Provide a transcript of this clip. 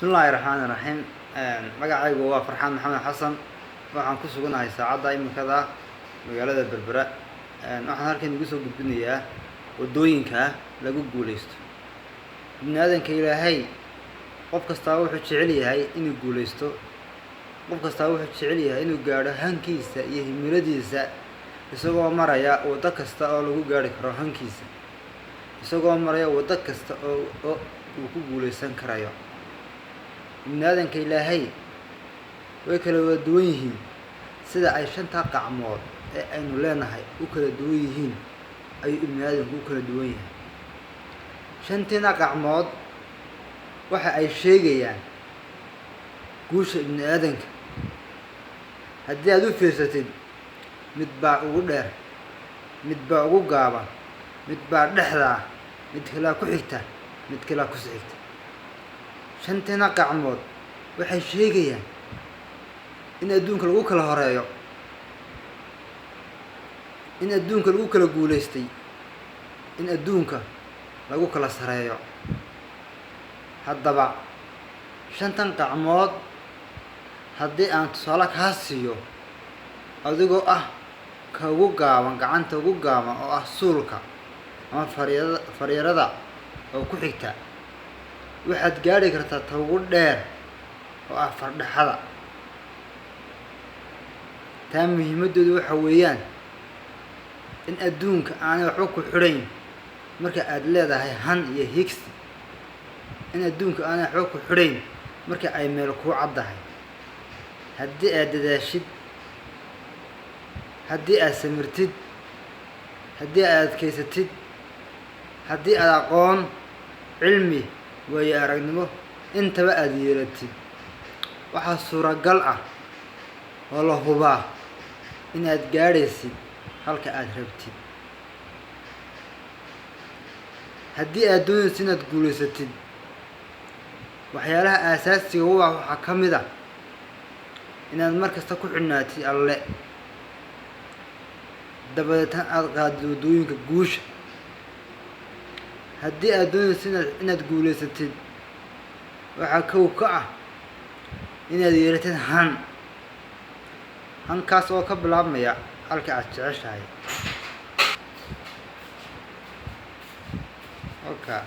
Bismillaahi raxmaani raxiim. Magacaygu waa Farxaan Maxamed Xasan. Waxaan ku suganahay saacadda iminkada magaalada Berbera. Waxaan halkan igu soo gudbinayaa waddooyinka lagu guuleysto. Ibni aadanka Ilaahay, qof kastaa wuxuu jecel yahay inuu guuleysto. Qof kastaa wuxuu jecel yahay inuu gaadho hankiisa iyo himiladiisa, isagoo maraya waddo kasta oo lagu gaari karo hankiisa, isagoo maraya waddo kasta oo uu ku guuleysan karayo. Ibni aadanka Ilaahay way kala wada duwan yihiin. Sida ay shanta qacmood ee aynu leenahay u kala duwan yihiin ayuu ibni aadanku u kala duwan yahay. Shantiina qacmood waxa ay sheegayaan guusha ibni aadanka. Haddii aada u fiirsatid, mid baa ugu dheer, mid baa ugu gaaban, mid baa dhexdaa, mid kalaa ku xigta, mid kalaa kusi xigta. Shantiina qacmood waxay sheegayaan in adduunka lagu kala horeeyo, in adduunka lagu kala guuleystay, in adduunka lagu kala sareeyo. Haddaba shantan qacmood haddii aan tusaale kaa siiyo, adigoo ah ka ugu gaaban, gacanta ugu gaaban oo ah suulka ama faryarada, faryarada oo ku xigta, waxaad gaadhi kartaa ta ugu dheer oo ah fardhexada. Taa muhiimadoodu waxa weeyaan in adduunka aanay waxba ku xidhayn marka aada leedahay han iyo higsi, in adduunka aanay waxba ku xidhayn marka ay meel kuu caddahay. Haddii aad dadaashid, haddii aad samirtid, haddii aad adkaysatid, haddii aad aqoon, cilmi, waayo aragnimo intaba aada yeelatid, waxaa suuragal ah oo la hubaa inaad gaadhaysid halka aada rabtid. Haddii aad doonaysid inaad guulaysatid, waxyaalaha aasaasiga u ah waxaa ka mid ah inaad mar kasta ku xidhnaatid Alle, dabadeetna aada qaadid waddooyinka guusha. Haddii aad doonaysid inaad guulaysatid, waxaa kow ka ah inaad yeelatid han, hankaas oo ka bilaabmaya halka aad jeceshahay. Okay.